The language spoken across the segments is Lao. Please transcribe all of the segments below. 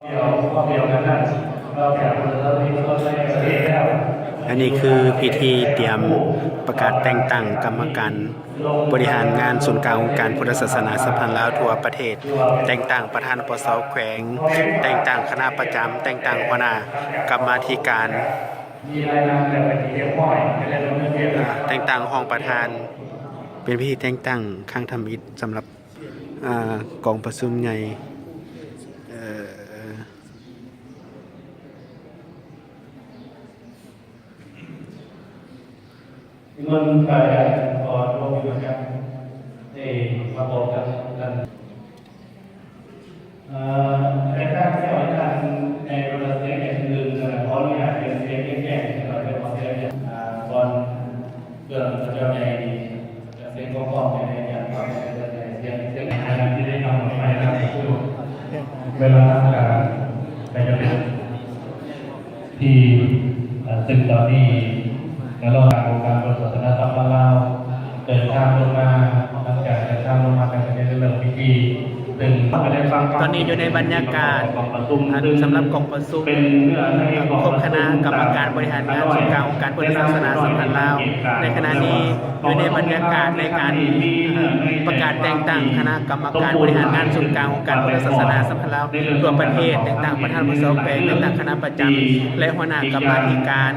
ອັນນີ້ຄືພິທີຕຽມປະກາດແຕ່ງຕັ້ງກຳມະການບໍລິຫານງານສູນກາງອົງການພຸດທະສາສະໜາສຳພັນລາວທົ່ວປະເທດ, ແຕ່ງຕັ້ງປະທານ ປສ ແຂວງ, ແຕ່ງຕັ້ງຄະນະປະຈຳ, ແຕ່ງຕັ້ງຫົວໜ້າກຳມາທິການ, ແຕ່ງຕັ້ງຮອງປະທານ, ເປັນພິທີແຕ່ງຕັ້ງຄັ້ງທຳອິດສຳລັບ ອ່າ ກອງປະຊຸມໃຫຍ່ ເອີ ນິມົນພະອາຈານຂໍລົງຢູ່ປະຈຳໃຫ້ມາບອກກັບທ່ານ ເອີ ໃນທາງເຈົ້າ ໃນທາງໃນໂທລະສຽງແຫ່ງໜຶ່ງ ຂໍອະນຸຍາດເປັນສຽງແຈ້ງໆ ສຳລັບເລື່ອງຂອງເສຍງ ອ່າ ກ່ອນເຄື່ອງພະເຈົ້າໃຫຍ່ນີ້ ເວລາທາງການກໍຈະເປັນທີ່ ເຊິ່ງຕອນນີ້ກະລອງການອົງການພຸດທະສາສະໜາສຳພັນລາວເດີນທາງລົງມາ, ຫຼັງຈາກເດີນທາງລົງມາກໍຈະໄດ້ເລີ່ມພິທີ ເຊິ່ງ ຕອນນີ້ຢູ່ໃນບັນຍາກາດ ກອງປະຊຸມ ສຳລັບກອງປະຊຸມ ເປັນເນື້ອໃນຂອງ ຄົບຄະນະກຳມະການບໍລິຫານງານສູນກາງອົງການພຸດທະສາສະໜາສຳພັນລາວ ໃນຂະນະນີ້ ຢູ່ໃນບັນຍາກາດໃນການ ເອີ ປະກາດແຕ່ງຕັ້ງຄະນະກຳມະການບໍລິຫານງານສູນກາງອົງການພຸດທະສາສະໜາສຳພັນລາວທົ່ວປະເທດ, ແຕ່ງຕັ້ງປະທານ ປສ ແຂວງ, ແຕ່ງຕັ້ງຄະນະປະຈຳ ແລະ ຫົວໜ້າກຳມາທິການ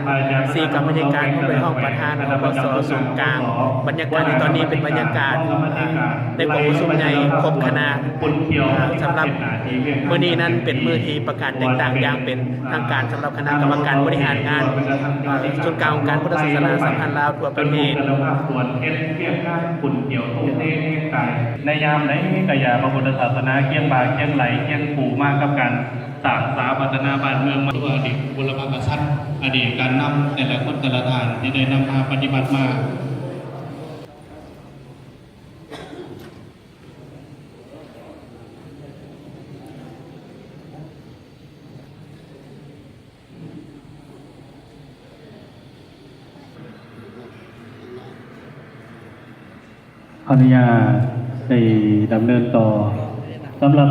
ສີ່ກຳມາທິການ ພ້ອມດ້ວຍຮອງປະທານ ປສ ສູນກາງ. ບັນຍາກາດໃນຕອນນີ້ເປັນບັນຍາກາດ ໃນກອງປະຊຸມໃຫຍ່ຄົບຄະນະ ສຳລັບມື້ນີ້ນັ້ນເປັນມື້ທີ່ປະກາດແຕ່ງຕັ້ງຢ່າງເປັນ ທາງການສຳລັບຄະນະກຳມະການບໍລິຫານງານ ເອີ ສູນກາງອົງການພຸດທະສາສະໜາສຳພັນລາວທົ່ວປະເທດ. ໃນຍາມໃດກະຢ່າພະພຸດທະສາສະໜາຄຽງບ່າຄຽງໄຫຼ່ຄຽງຄູ່ມາກັບການສ້າງສາພັດທະນາບ້ານເມືອງ ມາອະດີດບຸລະພະກະສັດ ອະດີດການນຳແຕ່ລະຄົນແຕ່ລະທ່ານທີ່ໄດ້ນຳພາປະຕິບັດມາ. ຂໍອະນຸຍາດໄດ້ດຳເນີນຕໍ່ ສຳລັບ